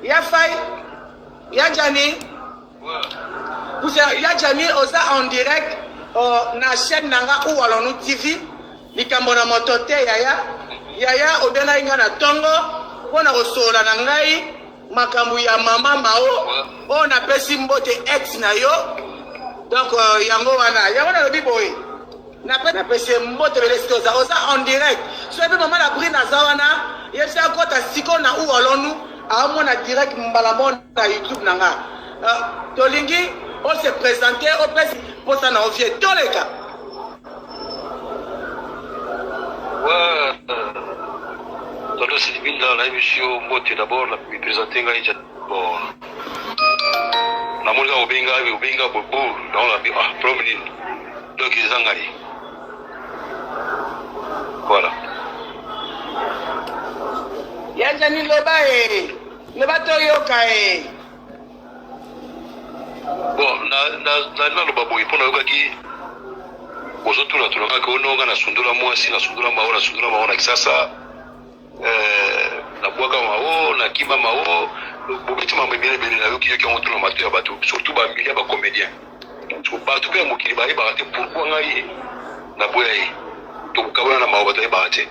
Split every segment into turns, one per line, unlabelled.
Ya Fay, ya Djani, ya Djani oza en direct uh, na chaîne na nga ou allons-nous TV likambo na moto te yaya yaya obengaki nga na tongo mpo na kosolola na ngai makambo ya mama mao oyo napesi mbote ex na yo donc uh, yango wana yango nalobi boye Napesi ye mbote ebele esika oza oza en direct soki mpe mama la brine aza wana yebisa akota sikoyo na ou allons-nous aomona direct mbala moko na youtube na nga euh, tolingi ose présente opesi mposa na ovie toleka
Ouais, Tonton Silibinda, nayebisi yo mbote d'abord na mipresente ngai bon namoni kaka obenga obenga bobo yango nabi ah problème nini donc eza ngai voilà
ya jani loba e loba toyoka e
bon naloba boye mpo nayokaki ozotuna tuna kaka ononga nasundola mwasi nasundola mao nasundola mao na kisasa Eh, nabwaka mao nakima mao bobeti mambo ebele ebele nayoki yoki yango tuna mato ya bato surtout bamilia ya bacomédien bato mpe ya mokili bayebaka te pourkui ngai naboya ye tokabana na mao bato bayebaka te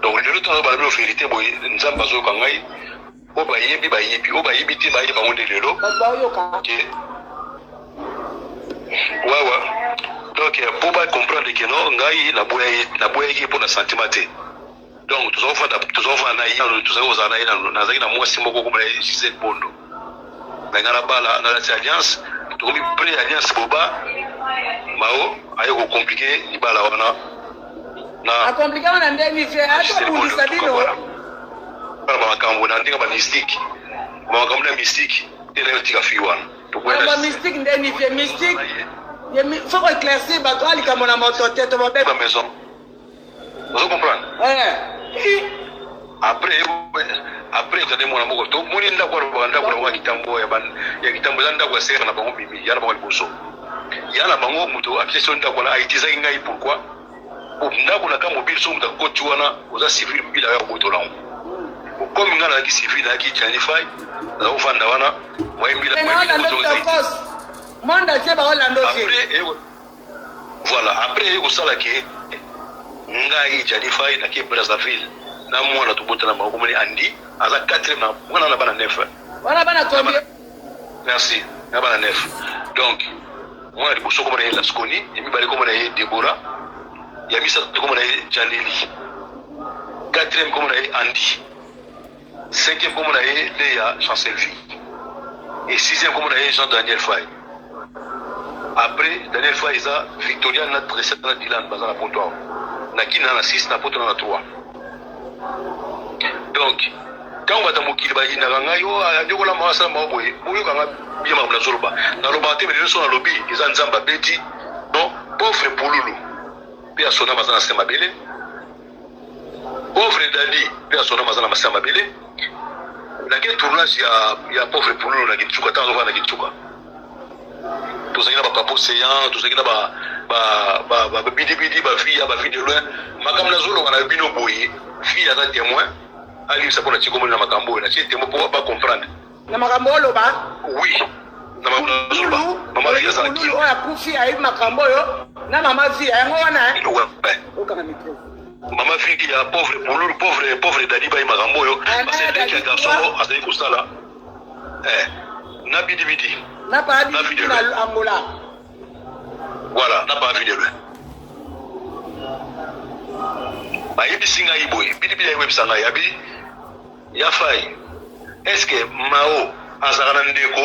donc lelo ntango bana bino verité boye nzambe azoyoka ngai oyo bayebi bayebi oyo bayebi te bayeba yango nde lelo ke wawa donc mpo bacomprendre ke no ngai naboyaki ye mpo na sentiment te donc tozalaki tozalaki na ye tozalaki kozala na ye nazalaki na mwasi moko komona ye Gisèle Bondo me ngai nabala nalati alliance tokomi près alliance boba mao aye kocomplike libala wana
na akomplike wana nde nini atobundisa bino
ba makambo na ndenge ba mystique ba makambo na mystique te na yo tika fille wana
ba mystique nde nini vie mystique faut ko éclaircir bato a likambo na moto te to babe
ba maison ozo comprendre
eh
après après ezali mwana moko tomoni ndako alobaka ndako na bango ya kitambo ya kitambo eza ndako ya sere na bango mimi ya na bango liboso ya na bango moto apesi yo ndako wana aitizaki ngai pourquoi ndako na ka mobile soki moto akoti wana oza civil mbila ya kobotola yango okomi ngai nazalaki civil nayaki Gianni Fay naza kofanda wana moye mbila voilà après eye kosala ke ngai Gianni Fay nake Brazzaville na mwana tobotana bango komoni Andy aza 4 na mwana na bana 9
wana bana combien
merci na bana 9 donc mwana liboso komona ye Lasconi ya mibale komona ye Deborah ya misato komona ye Janeli quatrième komona ye Andy cinquième komona ye Léa Chancelvie et sixième komona ye Jean Daniel Faye après Daniel Faye eza Victoria na Tricia na Dylan baza na poto awa na Kin na 6 na poto na 3 donc ntango bato ya mokili bayinaka ngai o oh, anyokola mawa asala mawa boye boyoka ngai bien makambo nazoloba nalobaka te melelo so nalobi eza nzambe abeti non pauvre pululu mpe ya sonama aza na se mabele pauvre dadi mpe ya sonama aza na mase ya mabele nake tournage ya, ya pauvre pululu na kinsuka ntango azofanda na kinsuka tozalaki na bapapa océan tozalaki na babidibidi bavie ya bavie de loin makambo nazoloba na bino boye vie aza témoin alimbisa mpo na tikomoli na makambo oyo natie témoin mpo bacomprendre
na makambo oloba
oui na makambo nazoloba mama vie azalaki
oyo akufi ayebi makambo oyo na mama vie yango wana okanga micro
mama vie ya pauvre pululu pauvre pauvre dadi baye makambo oyo parce que leki ya garçon azali kosala Eh, na bidi bidi.
Na pa bidi bidi na Angola.
Voilà, na pa vidéo. Bayebisi ngai boye, bidi bidi ayebisa ngai abi ya fai. Est-ce que Mao azalaka na ndeko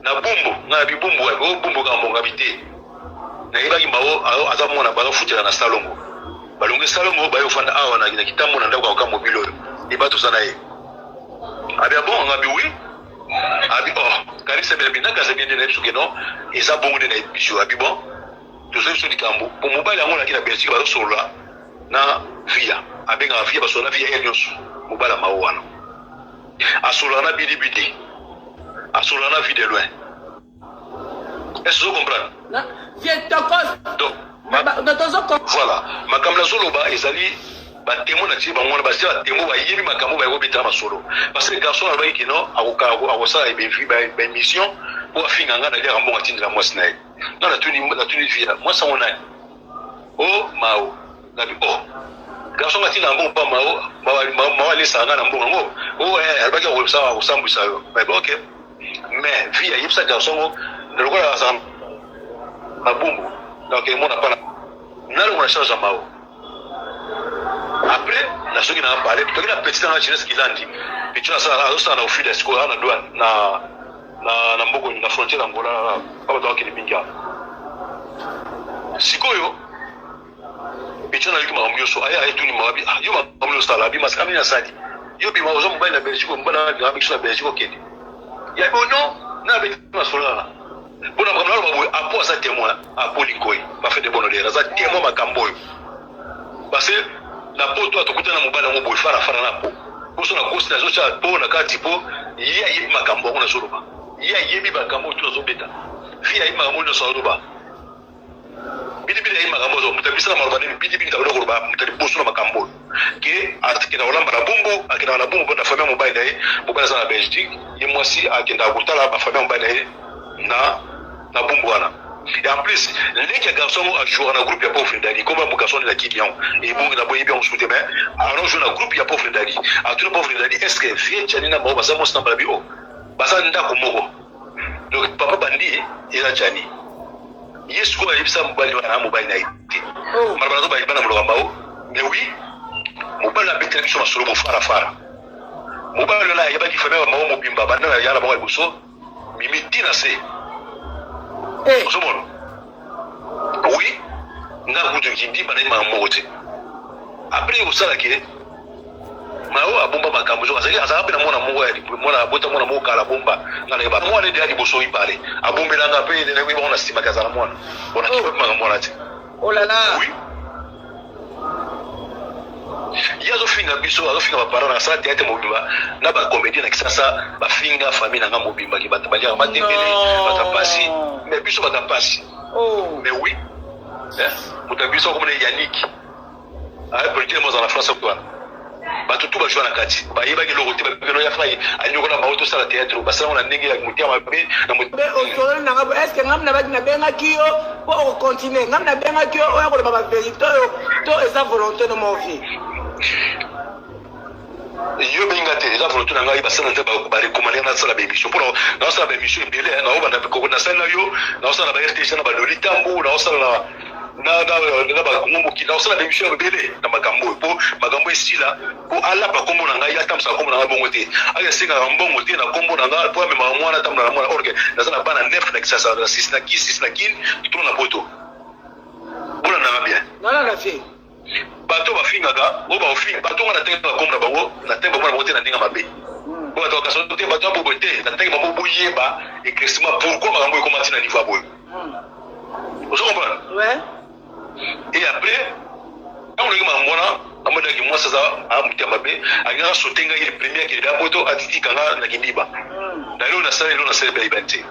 na bumbu ngai abi bumbu wapi o bumbu kaka mbonga te nayebaki mao aza mwana bazofutela na salongo balongi salongo baye kofanda awa na kitambo na ndako ya mobile oyo eba toza na ye Abi ah bon ngabi oui. Abi oh kanisa bela bina kaza bien na biso que non eza bongo nde na biso abi bon tozo biso likambo po mobali yango naki na Belgique bazosolola na via abengaka via basolola na via ye nyonso mobali ya mao wana asololaka na bidibidi asololaka na vie de loin Est-ce que vous comprenez?
Vieux tokos.
Donc, voilà, makambo nazoloba ezali Ba temoin na tie bango wana baza ba temoin bayebi makambo baye kobetaka masolo parce que garçon alobaki ke non akosala ba émission po afinga nga naliaka mbongo atindela mwasi na ye. Nga natuni natuni via mwasi yango nani? O Mao. Nabi oh garçon nga atinda mbongo pa Mao, Mao alesaka nga na mbongo yango. Oh eh alobaki akosala akosambwisa yo. Nabi ok. Mais via ayebisa garçon yango lokola azalaka na bumbu donc emona pa nalongola charge ya Mao. Après nazoki na palais toki na petit na jeunesse kilandi petit asala azosala na ofida sikoyo na douane na na na mboko na frontière Angola pa bato bakende mingi awa sikoyo petit nayoki makambo nyonso aye aye tuni mawabi ah, yo makambo nyonso osala abi masala nini asali yo bima oza mobali na Belgique mobali na biso na Belgique okende ya bono na beti masolo wana Pona makambo naloba boye apo aza temoin apo linkoyi parfait de bonne odeur aza temoin makambo oyo parce na poto atokutana na mobali yango boye fara fara na po poso na kosi nazotya po na kati po ye ayebi makambo yango nazoloba ye ayebi makambo oyo tu nazobeta fi ayebi makambo nyonso azoloba Bidibidi ayebi makambo oyo moto abisa na maloba nini bidibidi abanda koloba moto ya liboso na makambo oyo ke akendaka kolamba na bumbu akendaka na bumbu mpo na famille ya mobali na ye mobali aza na Belgique ye mwasi akendaka kotala ba famille ya mobali na ye na na bumbu wana et en plus leki ya garçon yango ajouaka na groupe ya pauvre dali komba mo garçon na kili yango ebongi na boyebi yango sute mais alors joue na groupe ya pauvre dali atuna pauvre dali est ce que vieux Djani na bango baza mwasi na balabi oh baza ndako moko donc papa bandi eza Djani ye sikoyo ayebisa mobali wana na mobali na ye te oh. maloba nazo bana moloka mbao mais oui mobali abetela biso masolo bofarafara mobali wana ayebaki famille ya bango mobimba banda na yala bango ya liboso mimi ti na se eh. ozomona oui nga kutu kidiba na ye makambo moko te après osalaki Mao abomba makambo zo azali azalaka mpe na mwana moko ya mwana abota mwana moko kala abomba nga nayeba mwana ede ya liboso ibale abombela nga mpe nayebi bango na nsima ke azala mwana bona kipa mpe makambo wana te
oh là là
oui ye azofinga biso azofinga baparent na asala théâtre mobimba na bacomédien na kisasa bafinga famille na nga mobimba ke bato baliaka matembele bato ya mpasi mais biso bato ya mpasi
oh.
mais oui moto ya biso akomona yannick Ah, producteur moza na France wana. Bato tout bajua na kati. Bayebaki eloko te, babino ya fai. Anyokola bango tosala théâtre, basala na ndenge ya motema mabe na
motema. Osololi na nga, est-ce que ngam na baki nabengaki yo po o continuer? Ngam nabengaki yo oya koloba ba vérité oyo to eza volonté no mon vie.
Yo benga te, eza volonté na ngai basala te ba recommander na sala ba émission. Pona na sala ba émission ebele, na obanda koko na sala yo, na sala ba RTG na ba Loli Tambu, na sala na na na na ba Congo mokili na kosala ba émission ebele na makambo oyo po makambo esila po alapa kombo na ngai atambusaka kombo na ngai bongo te aya asengaka mbongo te na kombo na ngai po amemaka mwana atambola na mwana orke naza na bana 9 na Kisasa na 6 na ki 6 na kin 3 na poto bolanda nga bien
nalanda te
bato bafingaka oyo baofinga bato nga natengaka kombo na bango natenga bango na bango te na ndenge mabe po bato bakasa te bato ya boboye te natengi bango boyeba éclaircissement pourquoi makambo ekoma ti na niveau ya boye Ozo comprendre?
Ouais.
Et après, ntango nayoki makambo wana namonaki mwasi aza motema mabe alingaka sote ngai le premier akende ya poto atitika nga na kindiba na eloko nasala eloko nasala epe ayebani te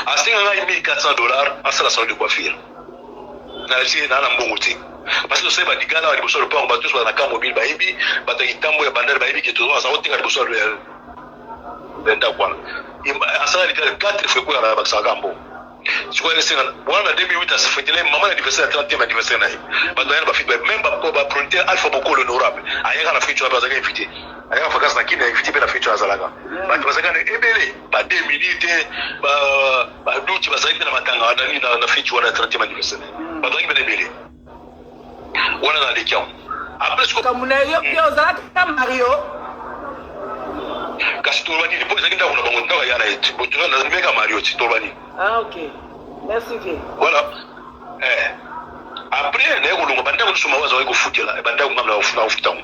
asenga ngai 1400 dollars asala salon de coiffure nalakisi naa na mbongo te parce que tosali baligala na liboso ya lopango bato nyonso baza na camp mobile bayebi bato ya kitambo ya bandale bayebi ke aza koteka liboso ya ndako wana asala ligala 4 fois ekoyaka na bakisaka mbongo sikoyo esenga wana na 2008 asefetele mama na anniversaire ya 30e anniversaire na ye bato baya na bafiti même baproducteur Alpha Bokolo honorable ayaka na fiti wana azalaka invité ayaka vacances na kini invité mpe na fiti wana azalaka bato bazalaka na ebele ba 2 minutes baduti bazalaki mpe na matanga nani na fiti wana ya 30e anniversaire na ye bato bazalaki mpe na ebele wana na leki yango après sikoyo
kamuna yo yo ozalaka mario
kasi toloba nini mpo ezalaki ndako na bango ndako ya na ye meka mario ti toloba nini
ah ok merci vie
voilà eh. après naye kolonga bandako nyonso mawa azalaki kofutela bandako ngambo nakofuta yango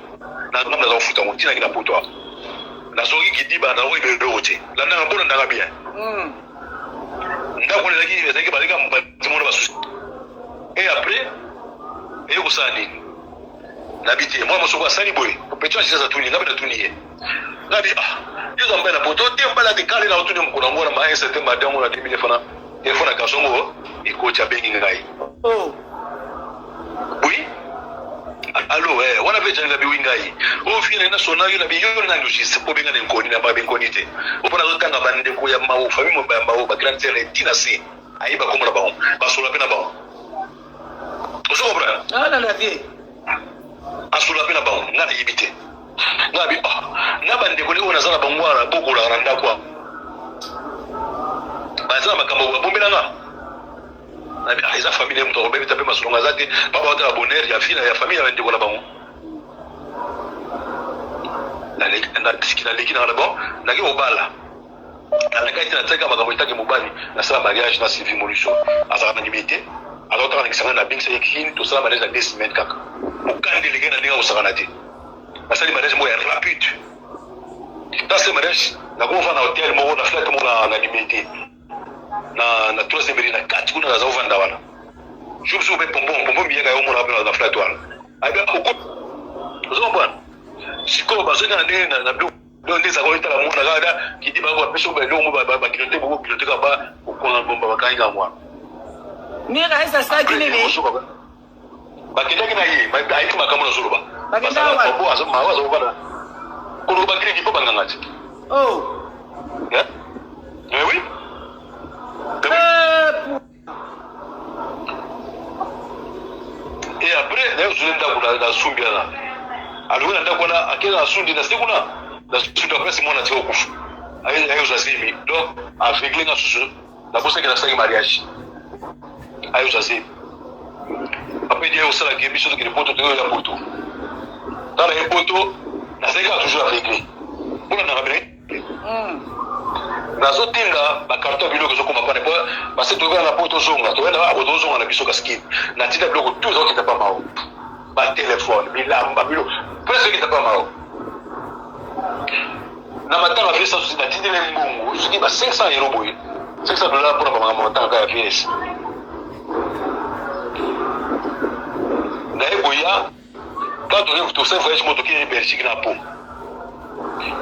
ngambo naza kofuta yango ntinaki na poto awa nazwaki kidiba nakoyeba eloko te landanga mpo landanga bien ndako wana ezalaki ezalaki bazalaki bandimona basusi et après eye kosala nini nabi te mwana mosoko asali boye petit wana atuni ngabe natuni ye nabi ah yo oza mobali na poto te mobali ate kale na otuni mokolo yango wana ma un certain madame wana 2000 fana telefone ya garçon ngo ekoti abengi ngai
oh.
oui. Allo eh, wana pe janga biwi ngai. O fier na sona yo na bi yo na logiste po benga na nkoni na ba nkoni te. O pona zo tanga ba ndeko ya mawo famille mo ba mawo ba grande sœur tina se. Ayi ba komona bango. Ba sola pe na bango. Ozo comprendre?
Ah na la vie.
Asola pe na bango nga na yebi te. Nga bi ah na ba ndeko ne oyo naza na bango wana bokolaka na ndako. Baza na makambo ba bombela nga. Ah, eza famille ye moto akobebisa mpe masolo aza te baba otala bonheur ya fille ya famille ya bandeko na bango naleki nanga na bon nake kobala nalekaki te natiaka makambo etake mobali nasala mariage na sylvie moliso azalaka na limete azalaka na kisanga nabengisa ye kine tosala mariage na 2 semaines kaka mokanda eleki na ndenge akosakana te nasali mariage moko ya rapide nasali mariage nakovanda na hotel moko na flat moko na limete na troisième rue na kati kuna naza kovanda wana jour mosusu mpe pombo pombo miyaka yo omona mpe na flat wana ayebi oko ozo comprendre sikoyo bazoki na ndenge na biloko donc nde ezalaka oyetala mwana kaka kidi bango bapesi yo biloko mo bakilote boko kilote kaka ba kokona bomba bakangi kaka mwana
Mira esa asalaki nini?
Bakendaki na ye ayebi makambo nazoloba azovanda koloba bakendaki mpo banganga ti.
Oh.
Mais oui. Et après naye ozwi ndako na sumbi wana alobi na ndako wana akenda na sundi na se kuna na sundi apres mwana atika kokufa aye ozwa zemi donc aveugle nga susu nabosaki nasalaki mariage aye ozwa zemi apres die osalaki biso tokende poto toyoya poto tala ye poto nazali kaka toujours aveugle mpona nanga bene nazotinda bakarton ya biloko ezokoma pana po parce toyokana na po tozonga toyenda ako tozonga na biso kaskini natinda biloko tout ezokita pa mao batelefone bilamba biloko presque ekita pa mao na matanga vs natindeli mbongo soki ba 500 euro boye 500 dollar mpona bamakambo matanga kaka ya vs naye koya quand toke tosali voyage moko tokei Belgique na po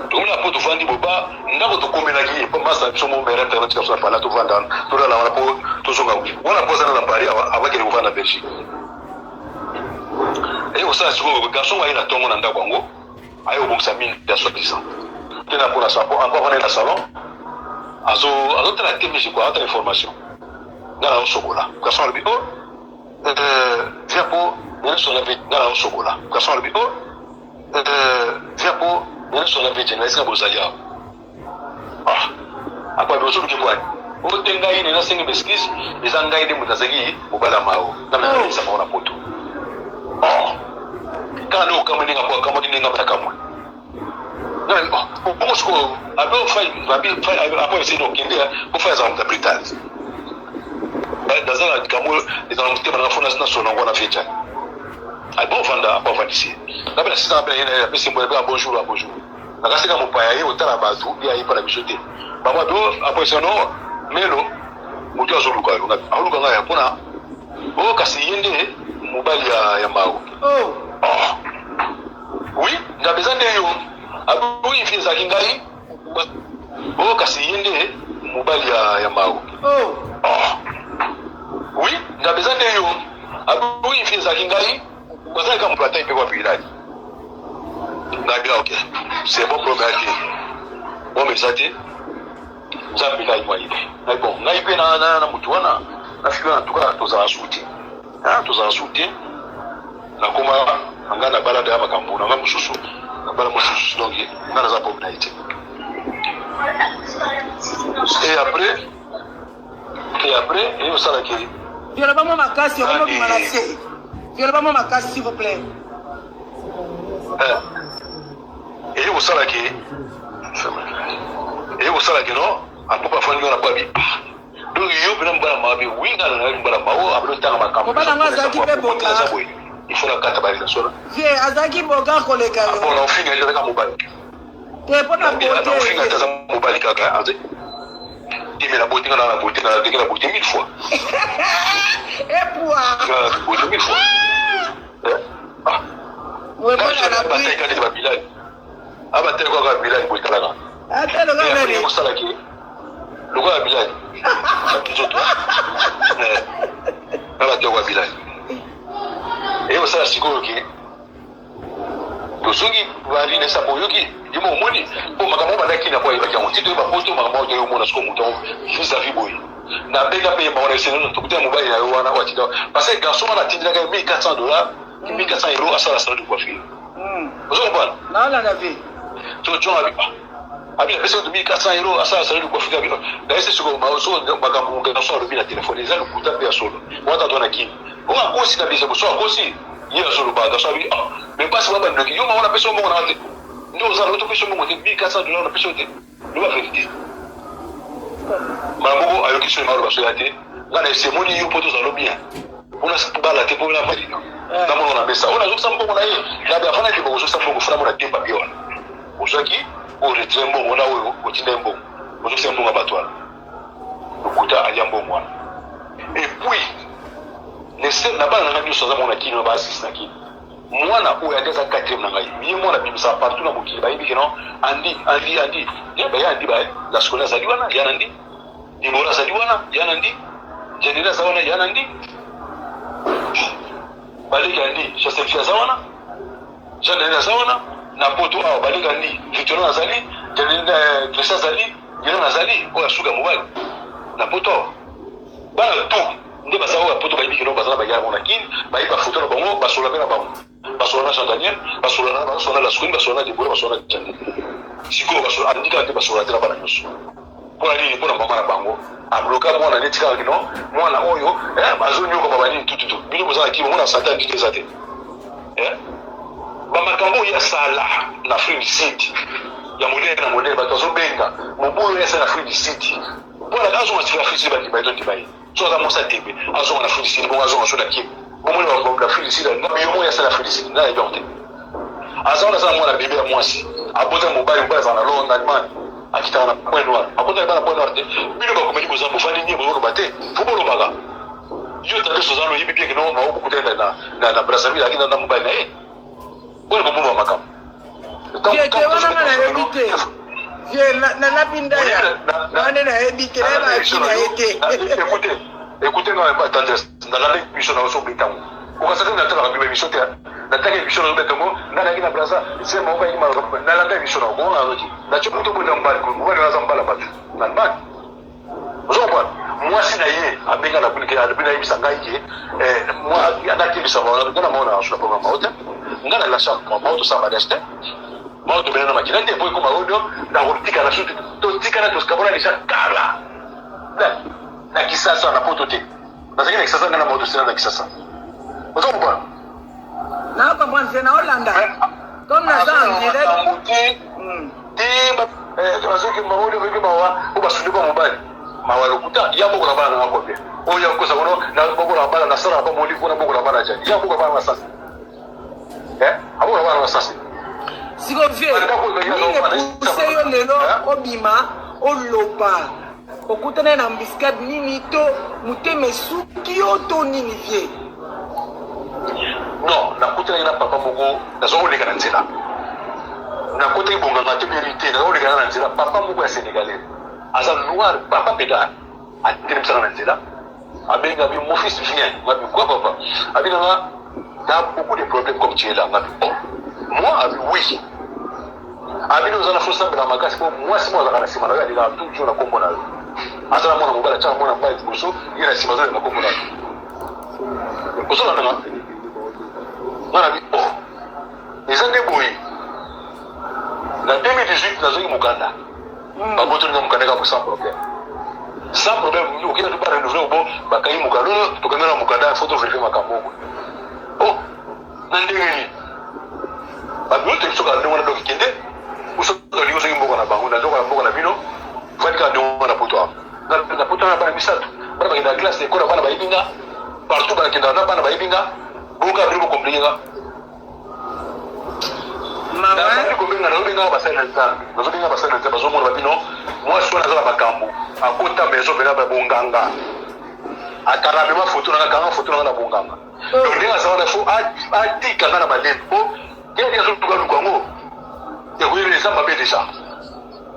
tokomi na po tovandi boba ndako tokomelaki ye po masa biso mo mere internet tika biso na pala tovanda wana tolala wana po tozonga wana po azana na Paris awa avakende kovanda na Belgique eye kosala sikoyo garçon aye na ntongo na ndako yango aye kobongisa mine ya soi disant te na po na salon encore wana na salon azotala te misi quoi azotala information nga nazosokola garçon alobi oh viens po nana sona nga nazosokola garçon alobi oh viens po nana sona vite na esika bozali awa ah apa ozoluki kwani ote ngai nde nasengi baexcuse eza ngai nde moto azalaki mobala mao namnaaisa bango na poto oh kaka nde okamwe ndenge apo akamwaki ndenge amona kamwe bongo sikoyo abe ofai apo eseni okende ofai azala moto ya brutal naza na likambo ezala na motema nanga fo nasona yango wana fecha abe ovanda apo avandisi ngape nasisaka mpe naye apesi mbo ya bonjour ya bonjour nakaseka mopaya ye otala bato ye ayepa na biso te bango abe apo esano melo moto azoluka yo aluka ngai ya mpona o kasi ye nde mobali ya mao.
Oh.
Oh. Oui, ngabe eza nde yo aboyi fi ezalaki ngai o kasi ye nde mobali ya mao.
Oh.
Oh. Oui, ngabe eza nde yo aboyi fi ezalaki ngai bazalaki kaka moto atai mpe wapi ilali ngabi ok c'est bon problème te bon eza te nzambe ngai mwa ye ngai bon ngai mpe na motu wana na fille wana en tout cas tozala su te tozala su te nakoma ngai na balada ya makambo na ngai mosusu na bala mosusu donc ngai naza problème na ye te et après eye osalaki
Violoba mwa makasi okomobima na se. Violoba mwa makasi s'il vous plaît.
Eye kosalaki eye kosalaki no apopo afandi wana po abi ah donc yo mpena mobala mabe wi nga na mobala mao abino ntanga makambo.
Mobala ngo azalaki mpe boka.
Boye il faut nakata barelation.
Vie azalaki boga koleka yo.
Bon na ofinga ezalaka mobali.
Te mpo na
na ofinga
bote.
Aza mobali kaka te mais na beauté nga na beauté na ndenge na beauté mille fois.
Epua.
Nga na beauté mille fois. Ah.
Wemona na
batali kaka neti babilali abatali kaka bilali boye talaka.
Ata loka nani?
Osalaki lokola bilali nzoto abatali kaka bilali eye kosala sikoyo ke. Tozongi bali na sapo oyoki yo moko omoni mpo makambo oyo bandaki na po ayebaki yango ti toyeba poto makambo oyo toyei omona sikoyo moto yango vis-à-vis boye nabenga mpe bango na esengeli tokuta mobali na yo wana oyo atinda parce que garçon wana atindelaka ye 1400 dollars 1400 euros asala salon de coiffure. Ozo comprendre?
Naolanda vie.
To John abi ah abi napesi yo 1400 euros asala salon de coiffure abi nayesi sikoyo makambo garçon alobi na telefone eza lokuta mpe ya solo wana tata na kini oyo akosi na biso so akosi ye azoloba garçon abi ah mais basi ba bandoki yo mama napesi yo mbongo na te nde oza na topesi yo mbongo te 1400 dollars napesi yo te loba verité mbala moko ayoki soki maloba soya te nga na esemoni yo mpo tozala bien mpona bala te mpo na valina eh. namona na mesa oyo nazokisa mbongo na ye nabe afana ndima kozokisa mbongo fona mona te papie wana ozwaki oyo retire mbongo na oyo otinda ye mbongo ozokisa mbongo ya bato wana lokuta alia mbongo wana et puis le na bana na ngai nyonso aza mona kino na baasisi na kino Mwana oyo andi aza quatrième na ngai ye mwana abimisaka partout na mokili bayebi ke non andi andi andi ye baye andi baye la sikola azali wana ya na ndi Debora azali wana ya na ndi Janela aza wana ya na ndi baleki andi Chaselfi aza wana Jean Daniel aza wana na poto awa baleki andi Victorine azali Janela eh, Christian azali Milan azali oyo asuka mobali na poto awa bana tout nde baza oyo ya poto bayebi kino baza na bayaya bango na kin bayebi bafoto na bango basola mpe na bango basola na jean daniel basola na basola na lasconi basola na debora basola na jandi sikoyo basola andi kaka te basola te na bana nyonso mpo na nini mpo na mama na bango abloka mwana neti kaka kino mwana oyo eh, azonyoka babanini tututu bino boza na kimo mona sante andiki eza te eh? bamakambo oyo asala na afrique du sud ya modele na modele bato azobenga mobulu oyo asala na afrique du sud mpo na azonga sika afrique du sud bandima ye tondima ye soki aza mwasi ya tembe azonga na Afrique du Sud bongo azonga so na Kin bomoni na Afrique du Sud na yo moko ya sala Afrique du Sud na yebi yango te aza wana aza na mwana bebe ya mwasi abota mobali mobali azala na Londres na Allemagne akitaka na point noir akota na point noir te bino bakomeli boza bofandi nie bozoloba te fo bolobaka yo tandis oza loyebi bien kino mao bokutani na na Brazzaville akina na mobali na ye oyo bomona makambo
Vie te wana nga nayebi te. Vie nalapi ndaya wana nde nayebi te nayeba ki na ye te.
Écoutez, écoutez nga tendresse nalanda émission na yo so obeta yango okasa te natalaka bima émission te nataka émission na yo obeta yango nga nayaki na braza se moko ayaki maloba nalanda émission na yo kongo nayoki natye moto obota mobali mobali wana aza mobali ya bato na allemagne ozo comprendre mwasi na ye abenga na bino alobi nayebisa ngai ke eh, nakebisa nga na mao na sula programme mao te nga na lasha mao tosala mariage te mao tobela na makila te po ekoma oyo nakotikala su totikala tokabola deja kala na kisasa na poto te nazalaki na kisasa nga na mao tosila na kisasa ozo comprendre
na comprendre na olanda comme naza en direct
te bazoki bango nde oyoki mawa po basundi ba mobali mawa lokuta ya bokola bana nanga combien oyo ya kosa kono na bokola bana na sala ba moli pona bokola bana jani ya bokola bana na sasi eh abokola bana na sasi
siko vie nini epuse yo lelo obima oloba okutana na embuscade nini to motema esuki yo to nini vie
non nakutanaki na papa moko naza koleka na nzela nakotaki bonganga te beri te naza koleka na nzela papa moko ya sénégalais aza noir papa peda atelemisaka na nzela abengi abi mon fils viens ngabi quoi papa abi nanga t'as beaucoup de problèmes comme tu es là ngabi oh moi abi oui abi oza na fosambela makasi po mwasi moko azalaka na nsima na yo alelaka toujours na nkombo na yo aza na mwana mobali atiaka mwana mobali liboso ye na nsima azolela na nkombo na yo ozolanda nga nga na bi oh eza nde boye na 2018 nazwaki mokanda hmm. babotoli nga mokanda kaka sans problème sans problème okenda to barenouveler obo bakangi mokanda oyo tokangi na mokanda fo toverifie makambo oyo oh na ndenge nini babilo toyebi soki ndenge wana donc kende osoki olingi soki mboka na bango na nzoka na mboka na bino vandi kaka ndenge wana poto awa na poto na bana misato bana bakendaka classe ekola bana bayebi nga partout bakendaka na bana bayebi nga boka bino bokomplike nga nazali kobenga nazobenga basali na nzambe nazobenga basali na nzambe bazomona babino mwasi wana aza na makambo akota maison mpena bonganga akanga mema foto nanga akanga foto nanga na bonganga donc ndenge aza wana fo atika nga na malembe po kende azoluka luka yango ekoyeba eza mabe deja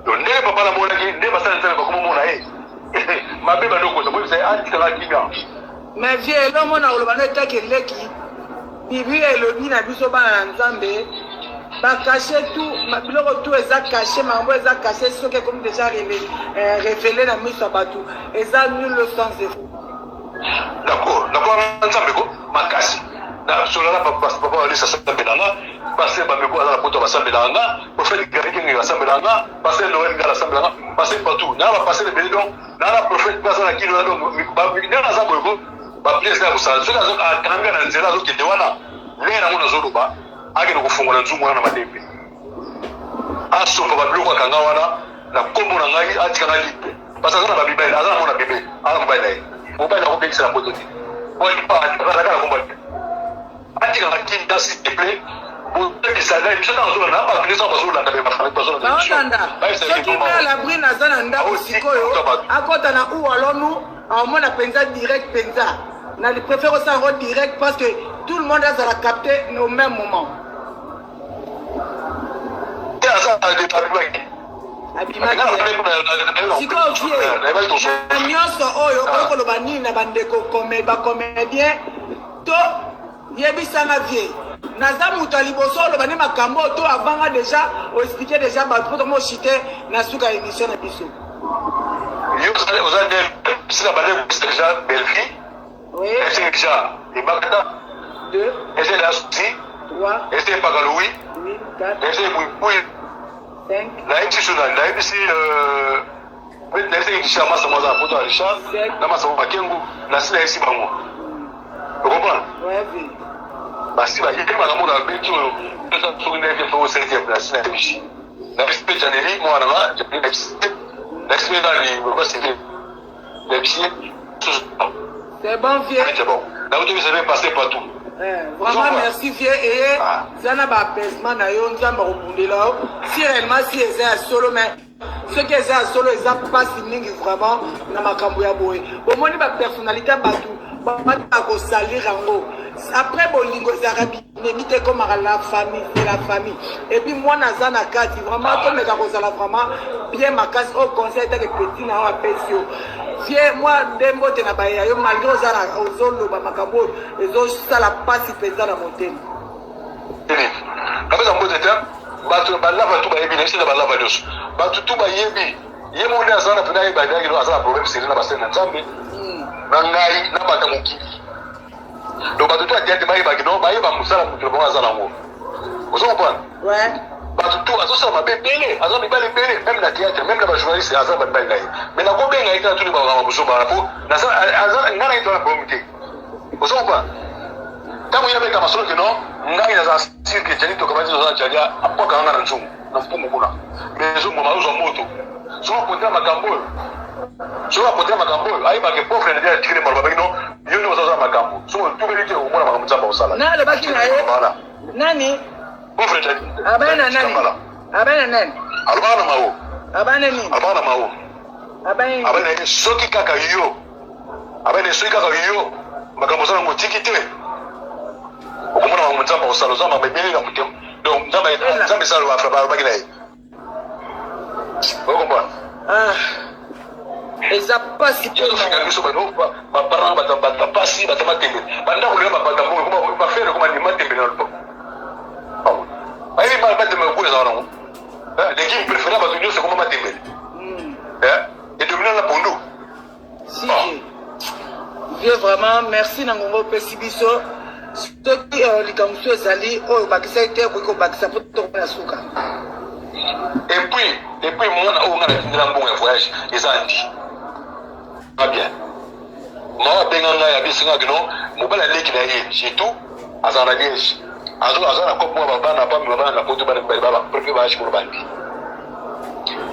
donc ndenge papa namonaki nde basala nzambe bakomomona ye mabe bando okoza boyebisa ye atika nga kimia
mais vie elongo na koloba no etaki eleki biblia elobi na biso bana na nzambe. Ba cache tout, biloko tout eza cache, makambo eza cache, soki ekomi déjà révélé na miso ya bato, eza nul sans effet.
D'accord, d'accord. Na Nzambe ko makasi nasolana, papa Walisa asambelanga, pasteur Bameko aza na poto basambelanga nga, prophète Gary Kenge asambelanga nga, pasteur Noel Ngala asambelanga, pasteur partout naa, bapasteur ebele. Donc naa na prophète mpe aza na kino na, donc ndenge naza boye ko baprière eza ya kosala. Soki akanga na nzela azokende wana, lere yango nazoloba, akende kofungola nzungu wana na malembe, asopa babiloko akanga wana na nkombo na ngai, atika nga libre, parce aza na bamibali, aza na mwana bebe, aza na mobali na ye. Mobali akobengisa na poto te, azalaka na kombo te. Atikaka kinda, s'il te plaît. Boyebisa ngai biso ntango azolanda na bato nyonso bazolanda, me bazolanda.
Baolanda. Soki mpe Labrine aza na ndako sikoyo, akɔta na Uwalonu, aomona mpenza direct mpenza. Na préfère osala yango direct parce que tout le monde azala capté au même moment.
Te, aza abimaki.
Abimaki. Sikoyo vie na nyonso oyo, okoki koloba nini na bandeko bacomédien? To yebisanga vie, naza moto ya liboso oloba nde makambo oyo to avanga déjà oexpliquer déjà bato, mpo tomoshite na suka ya émission na biso.
Yo oza nde sika bande déjà Bellevue.
Oui.
Ese déjà Ebakata.
2.
Ese la Susi.
3.
Ese Pakaloui.
Oui, 4.
Ese Bouibouy.
5.
Nayebisi so, nayebisi, nayebisi Richard Masa, mwaza na poto ya Richard na Masa Makengu, nasi nayebisi bango, ocomprendre?
Ouais, vie.
Basi bayebi makambo na beti oyo eza. Soki ndenge mpe o cinquième, nasi nayebisi, nayebisi mpe Janeli, mwana nga Janeli, nayebisi, nayebisi mpe nani basili, nayebisi ye.
C'est bon, vieux.
C'est bon, nakotobisa mpe passe partout.
Eh, vraiment merci vieux, eye eza na baapaisement na yo. Nzambe akobundela yo si réellement, si eza ya solo. Mais soki eza ya solo, eza mpasi mingi vraiment na makambo ya boye. Bomoni bapersonnalité ya bato bataka kosalir yango. Après bolingo ezalaka binemi te, ekomaka la famille, c'est la famille. Et puis mwana aza na kati. Vraiment tomeka kozala vraiment bien makasi. Oyo conseil etake petit na oyo apesi yo vie, mwa nde mbote na baye ya yo, malgré oza na ozoloba makambo oyo ezosala mpasi mpenza na motema.
Napesa mbote te. Bato balava tu bayebi na biso, na balava nyonso, bato tu bayebi ye moko nde aza na mpena ayeba ndaki aza na problème sérieux na basali na Nzambe na ngai na bato ya mokili. Donc bato tu atia te bayebaki no bayeba mosala moto na bango aza nango, ozo comprendre?
Ouais.
Bato tu azosala mabe ebele, aza mibali ebele, même na théâtre, même na bajournaliste, aza na bamibali na ye. Mais nakobenga ye te, natuni makambo mosusu bana po ngai na ye toza na problème te, ozo comprendre? Ntango ye abeta masolo ke non, ngai naza sûr que Jali tokabati, toza na Jali, apwakanga nga na nzungu na mpungu kuna, mais ezoboma, azozwa moto. Soki akotela makambo oyo, soki akotela makambo oyo, ayebake pauvre na atikeli maloba baki no yo nde ozaza makambo. Soki otubeli te, okomona makambo Nzambe akosala.
Na alobaki na ye nani?
Pauvre Jali.
Abana na nani? Abana nani?
Alobaka na Mao.
Abana nini?
Alobaka na Mao.
Abana nini?
Abana ye soki kaka yo, abana ye soki kaka yo makambo oza nango otiki te, okomona makambo Nzambe akosala. Oza makambo ebele na motema. Donc Nzambe, Nzambe esala, alobaki na ye, ocomprendre?
Ah, eza mpasi.
Mpe biso baparent, bato bapasi, bato matembele, bandako lelo babata mbongo, bafere koma matembele na lopango, bayebi matembele ko ezala nango. Légume préféré bato nyonso ekoma matembele, edomina na pondu.
Si vieux, vraiment merci na ngongo opesi biso. Soki likambo mosusu ezali oyo obakisaki te, okoki kobakisa mpo tokoma na suka.
Et puis mwana oyo nga natindela mbongo ya voyage eza ndi pas bien. Mama abenga ngai, abisinga kino mobali aleki na ye surtout azala na Liège, aza na kope mwa babana pambi, babana na poto, bana mibali baprefe baage kuna bandi.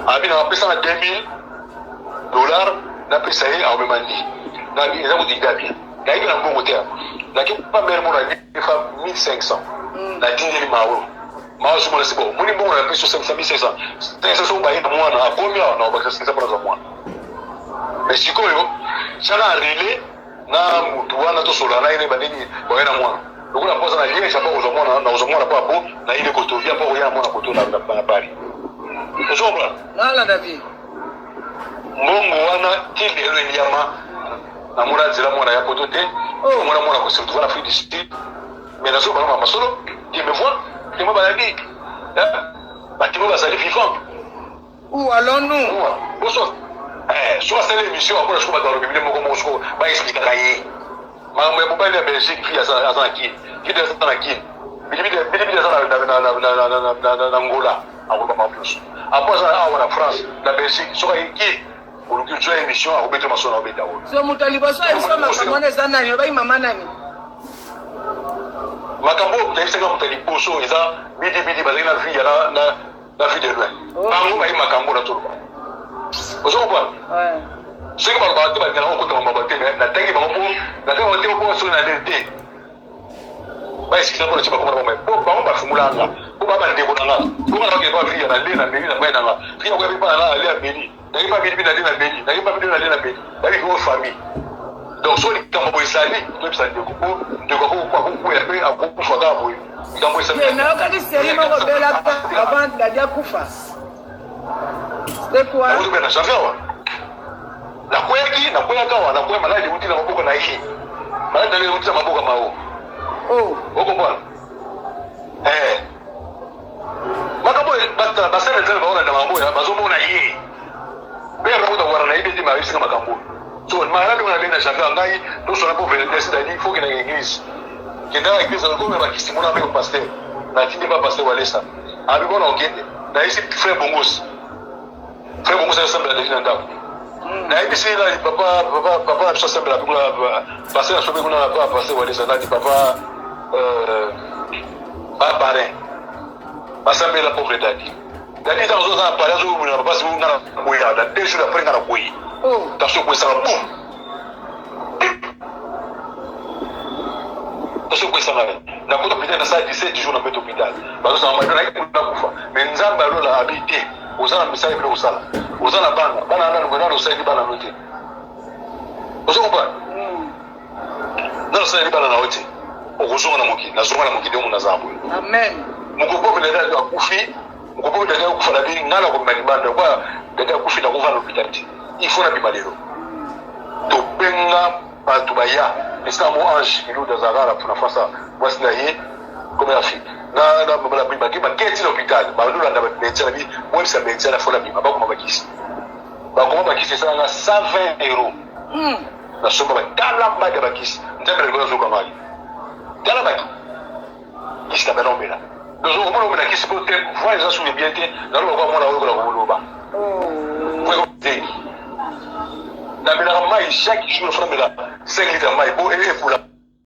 Abi na bapesa na 2000 $, napesa ye aomema ndi nabi eza kodinga bien. Nayebi na mbongo te, naki pa mare mona fa 1500, natindeli mawo. Mawo somona si bon, moni mbongo na peso 500, 1500, 500. So baye na mwana akomi awa na obakisa 500 mpona za mwana. Mais sikoyo tiaka relais na mutu wana, tosola na ye ne bandenge baye na mwana lokola mpo aza na Liège, apa kozwa mwana na kozwa mwana mpo apo na ye nde kotovia mpo koya na mwana koto na Paris, ozo comprendre?
Nalanda vie.
Mbongo wana ti lelo eliama. Namona nzela mwana ya poto te, mona mwana kose retrouver na Afrique du Sud. Mais nazo bango masolo, Dieu me voit, témoin, bayabi. Batémoin bazali vivant.
Où allons-nous?
Boso soki asali émission, akona soko bato balobi bile moko moko, soko baexplikaka ye makambo ya mobali ya Belgique. Fi aza na Kini, vide aza na Kini, bilibili aza na Ngola, akoloba makambo nyonso. Apo aza awa na France, na Belgique, soki aye Kini, oluki zwa émission, akobeta masolo, akobeta oyo.
So moto ya liboso ayebiso makambo wana eza nani? Obai mama nani?
Makambo oyo tayebisaka, moto ya liboso eza Bidibidi. Bazali na vie na Vie de Loin. Bango bayi makambo na toloba, ozo comprendre? Soki balobaka te, balingaka kokota mambo te. Mais natangi bango mpo natangi bango te mpo soki na nini te, baexpliquer mpona ti bakoma na bango, po bango bafungulanga mpo ba bandeko na nga, mpo nga na bakende pa vie na le na meli na mai na nga vie akoya mpe pa na nga ale ya meli, nake pa bili mpe na le na meli, nake pa bili na le na meli, bayebi ko famille. Donc soki likambo boye ezali, toyebisa ndeko, mpo ndeko akokwea mpe akokufa kaka boye, likambo
esali. Nayokaki série moko belaka avant Dadi akufa, c'est quoi?
Nakotobe na janvier awa, nakweyaki, nakweyaka awa, nakweya, maladi euti na maboko na ye, maladi na ye euti na maboko mao. Okomprendre? Makambo basala, Nzambe baolanda makambo oyo, bazomona ye mpe akota wana, nayebi ete mayebisinga makambo oyo. So maladi oyo nabengi na janvier, ngai tosona mpo vérité, dadi faut kendaka église, kendaka église, okomela bakisi, mona mpe pasteur, natindi pa pasteur Walesa, abi bona okende. Nayebisi frère Bongos, frère Bongos azosambela deji na ndako. Nayebisi nani, papa, papa, papa na biso asambela kuna, pasteur na sobe kuna, pa pasteur Walesa, nani, papa baparrain basambela pauvre Dadi. Dadi ntango azoza na pale, azomona papa si nga na koya na 2 jours après, nga na koyi tension ekwesaka, boum, tension ekwesanga, nakota hôpital, nasala 17 jours na mbete hôpital, bazosanga mabe, nayaki kuna kufa. Mais Nzambe alola abi te, oza na misala ebele kosala, oza na bana, bana nanu nanu osaleli bana no te, ozo comprendre? Nanu osaleli bana na yo te, okozonga na mokili. Nazonga na mokili omo naza boye.
Amen.
Mokopope dada akufi, mokopope dada akufa, na bini ngai nakobima libanda kwa dada akufi, nakovanda hôpital te, il faut nabima lelo. Tobenga bato baya esika mo Ange Miluda azalaka na France, mwasi na ye comme ya fille bake baketi na hôpital, bandolanda médecin na bi boyebisa médecin na faut nabima. Bakoma bakisi, bakoma bakisi, esalanga 120 €. Nasomba batala mbadi ya bakisi. Nzambe na likolo azoka ngai, tala bakisi na bana omela, omona omela kisi po te voi eza suki bien te. Naloba kwa mwana oyo kola koloba zengi, namelaka mai chaque jour, faut namela 5 litre ya mai po ekula.